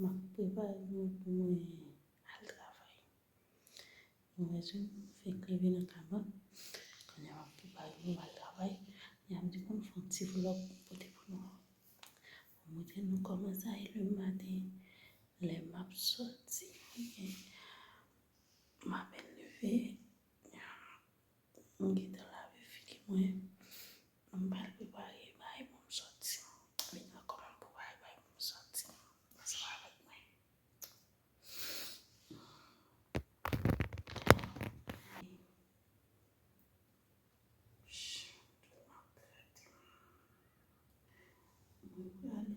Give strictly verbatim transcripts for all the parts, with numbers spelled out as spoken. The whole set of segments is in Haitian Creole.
M ap prepare mwen pou mwen al travay. Mwen menm fèk leve nan kay mwen. Kounye a m ap prepare mwen al travay. Kounye a m di pou m fè yon ti vlòg pote pou nou. Pou montre nou kòman sa ye le maten. Lè m ap sòti, m apèn leve. M gentan lave figi mwen. M pral prepare bagay pou m sòti. Vin nan kòman m prepare bagay pou m sòti. Ansanm avèk mwen. Mwen prale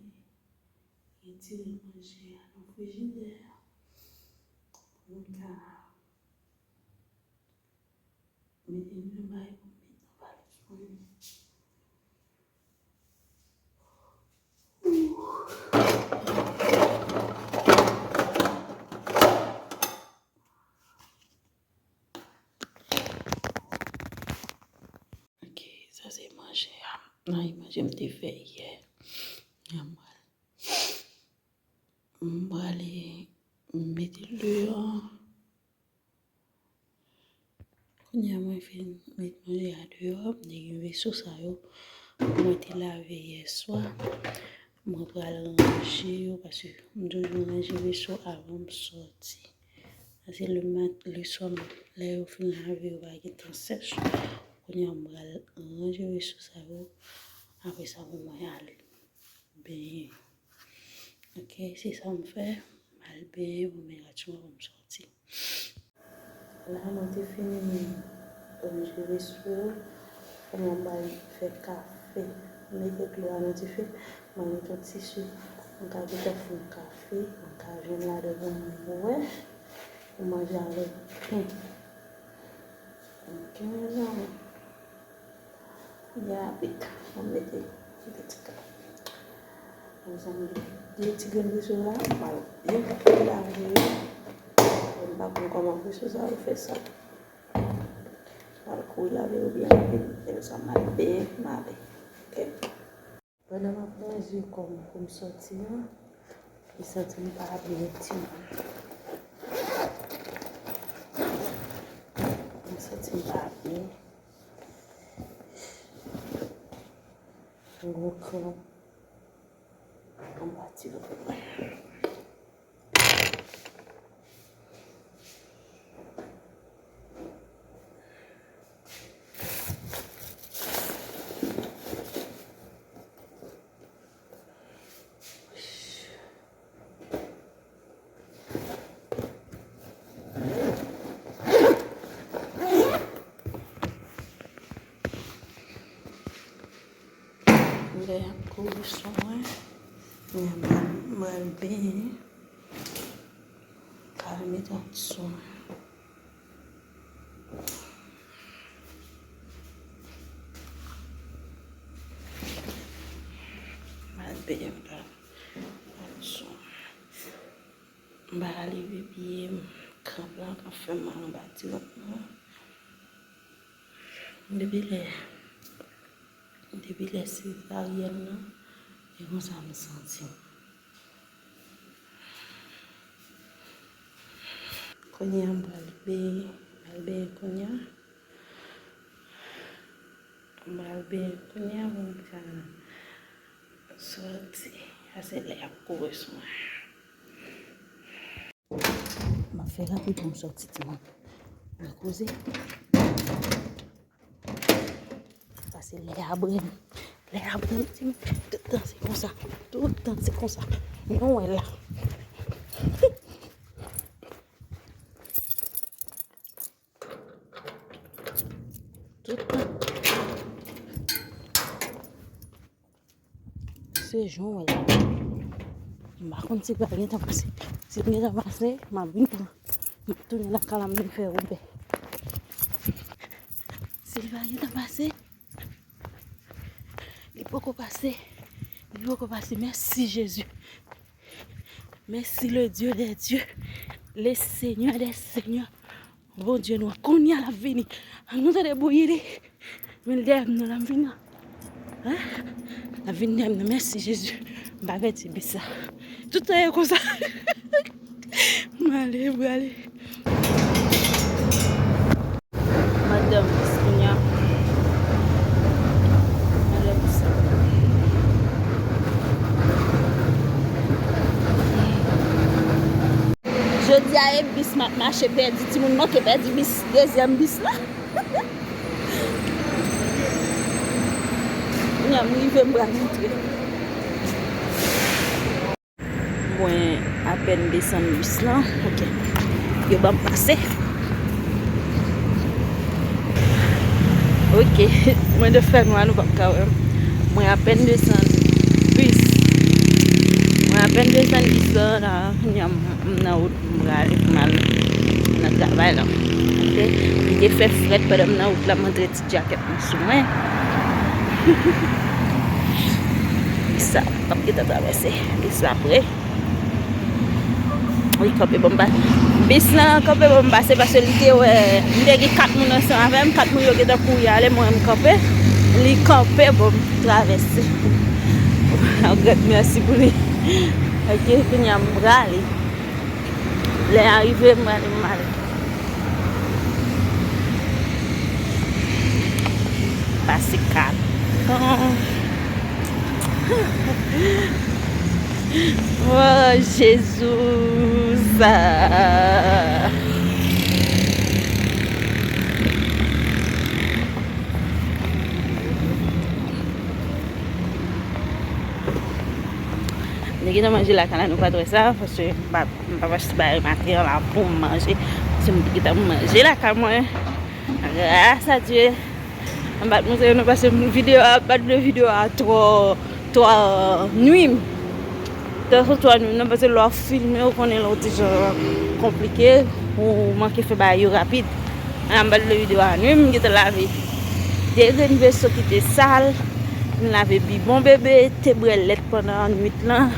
retire manje a nan frijidè a pou m ka mete l nan bagay pou m met nan valiz mwen. Ok, sa se manje a. Nan manje m te fè yè. M pral, m prale mete l deyò. Kounye a mwen fin met manje a deyò, m te gen veso sa yo mwen te lave yè swa. Mwen pral ranje yo paske m toujou ranje veso avan m sòti. Paske le mat-, le swa, lè yo fin lave, yo pa gentan sèch. Kounye a m pral ranje veso sa yo. Apre sa, pou mwen al benyen. Ok, se sa m fè. M al benyen pou m met rad sou mwen pou m sòti. La, mwen te fini ranje veso. Kounye a m pral fè kafe. M mete dlo a nan dife. Mwen mete yon ti sik. M ka gentan fè yon kafe. M ka jwenn ladan pou mwen bwè. Pou manje avèk pen. Ok, mezanmi. Byen rapid. Mwen mete de ti ka. Mezanmi, de ti grenn veso la, m pral byen kouri lave yo. M pa konn kòman veso sa yo fè sa. M pral kouri lave yo byen rapid. Epi sa, m al benyen, m ale. Ok. Pandan m ap ranje kò m pou m sòti an, m santi m pa byen timoun. M santi m pa byen. M gon kranp anba ti vant mwen. Lè y ap kouri sou mwen, mwen, mwen, mwen al benyen. Pral mete yon ti sou mwen. Pral benyen, pral, pral sou mwen. M pa ka leve pye m, kranp lan ap fè m mal anba ti vant mwen. Depi lè, depi lè sezaryèn nan, e konsa m santi m. Kounye a m pral benyen, m pral benyen kounye a. M pral benyen kounye a pou m ka sòti. Sa se lè y ap kouri sou mwen. M ap fè rapid pou m sòti timoun. Mwen koze. Sa se lè a brenn. Lè a brenn timoun. Tout tan se konsa. Tout tan se konsa. Nou wè la. Tout tan. Se jan w wè la. M pa konn si l pral gentan pase. Si l gentan pase, m ap vin pran. M ap tounen lakay la, m vin fè Uber. Si l pa gentan pase, li poko pase. Li poko pase. Mèsi, Jezi. Mèsi, le Dieu des dieux, le Seigneur des seigneurs. Bondye nou an, kounye a l ap vini. Ann nou tande bouyi li. Men l dèyè m nan, l ap vini. Ah, la vin dèyè m nan, mèsi Jezi. M pa pèdi bis la. Tout tan e konsa. M ale, m prale. Madanm bis kounye a. Madanm bis la. Jodi a e bis m ap mache pèdi, timoun manke pèdi bis, dezyèm bis la. Kounye a m rive, m pral montre. Mwen apèn desann bis lan. Ok. Yo ban m pase. Ok. Mwen de fè nwa, nou p ap ka wè m. Mwen apèn desann bis. Mwen apèn desann bis lan la. Kounye a m nan wout, m prale pou m al nan travay la. Ok. Li te fè frèt pandan m nan wout la, m antre ti djakèt mwen sou mwen. Bis la p ap gentan travèse. Bis la pre. Li kanpe ban m pase. Bis lan kanpe ban m pase paske li te wè m te gen kat moun ansanm avè m. Kat moun yo gentan kouri ale, mwen m kanpe. Li kanpe ban m travèse. Yon grand mèsi pou li. Ok, kounye a m prale. Lè a rive, m prale, m ale. Pase kat tan. Oh, Jezi. Nou gentan manje lakay la, nou pa t wè sa, paske m pa, m pa pase bay maten an la pou m manje. Paske m te gentan manje lakay mwen. Gras a Dye. M pa t montre nou paske videyo a, m pa t vle videyo a twò, twò nwi m. Twò, twò nwi m nan, paske lè w ap filme, ou konnen lè w ti jan konplike, ou manke fè bagay yo rapid. A, m pa t vle videyo a nwi m, m gentan lave de grenn veso ki te sal. M lave bibon bebe, te bwè lèt pandan nwit lan.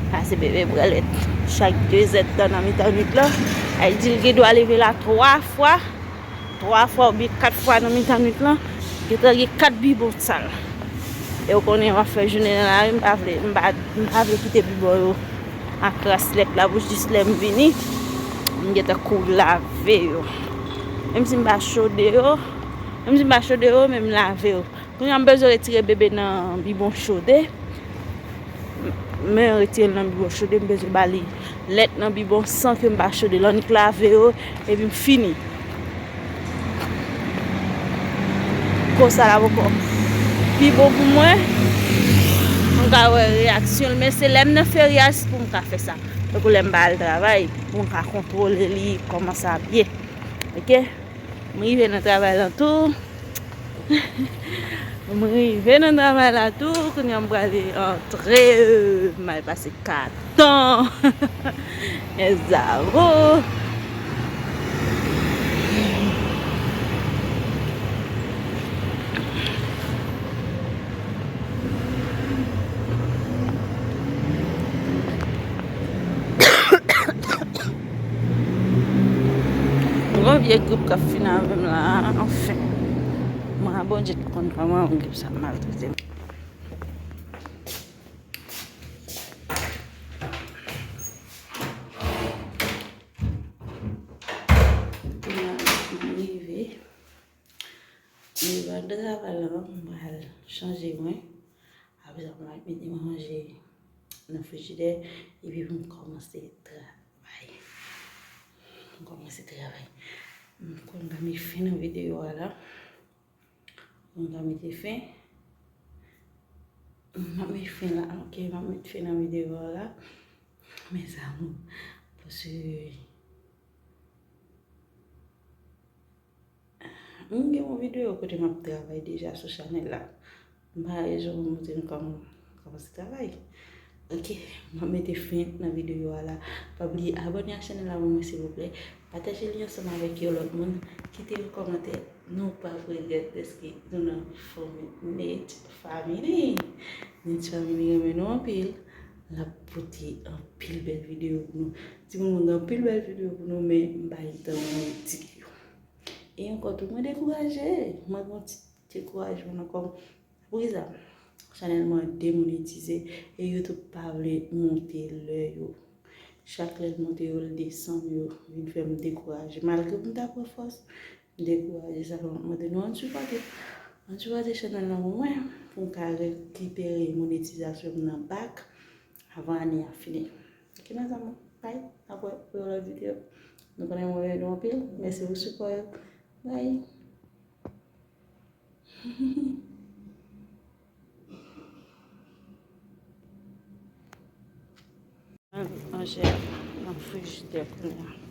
Pase bebe bwè lèt chak de zèdtan nan mitan nwit lan. Sa vle di l gen dwa leve la twa fwa, twa fwa oubyen kat fwa nan mitan nwit lan. Gentan gen kat bibon sal. E w konnen w ap fè jounen nan lari, m pa vle, m pa, m pa vle kite bibon yo a kras lèt la pou jis lè m vini, m gentan kouri lave yo. Menm si m pa chode yo, menm si m pa chode yo, men m lave yo. Kounye a m bezwen retire bebe nan bibon chode. Men retire l nan bibon chode, m bezwen ba li lèt nan bibon san ke m pa chode l. Annik lave yo, epi m fini. Konsa l ap ankò pi bon pou mwen. M ka wè reyaksyon l, men se lè m nan feryaj pou m ka fè sa. Tankou lè m pa al travay, pou m ka kontwole li, kòman sa ap ye. Ok? M rive nan travay lan tou. M rive nan travay la tou. Kounye a m prale antre. M al pase kat tan. Lèzamo. Yon vye grip k ap fini avè m la, anfen. Mwen a Bondye ki konn kòman grip sa maltrete m. Kounye a, m rive. M rive nan travay la, m pral chanje mwen. Apre sa, m pral mete manje nan frijidè, epi pou m kòmanse travay. M kòmanse travay. M konn pa met fen nan videyo a la. M pa mete fen. M ap met fen la, ok, m ap met fen nan videyo a la. Mes amours, paske m gen yon videyo kote m ap travay deja sou chanèl la. M pa rezon pou montre nou kòman m kòmanse travay. Ok, m ap mete fen nan videyo a la. Pa bliye abòne ak chanèl la pou mwen, silvouplè. Pataje li ansanm avèk yon lòt moun. Kite yon kòmantè. Nou p ap regrèt dèske nou nan fanmi Nate Family. Nate Family renmen nou anpil. L ap pote anpil bèl videyo pou nou. Timoun, mwen gen anpil bèl videyo pou nou, men m pa gen tan pou mwen edite yo. E ankò tou, mwen dekouraje. Mwen gen yon ti dekourajman nan kò m. Poukisa chanèl mwen demonetize e YouTube pa vle monte lè yo? Chak lè l monte yo, l desann yo, vin fè m dekouraje. Malgre m ta pran fòs, m dekouraje. Sa fè m ap mande nou ann sipòte. Ann sipòte chanèl lan pou mwen, pou m ka rekipere monetizasyon m nan back avan ane a fini. Ok, mezanmi, bye. Apre, pou yon lòt videyo. Nou konnen mwen renmen nou anpil. Mèsi pou sipò yo. Bye. Manje nan frijidè kounye a.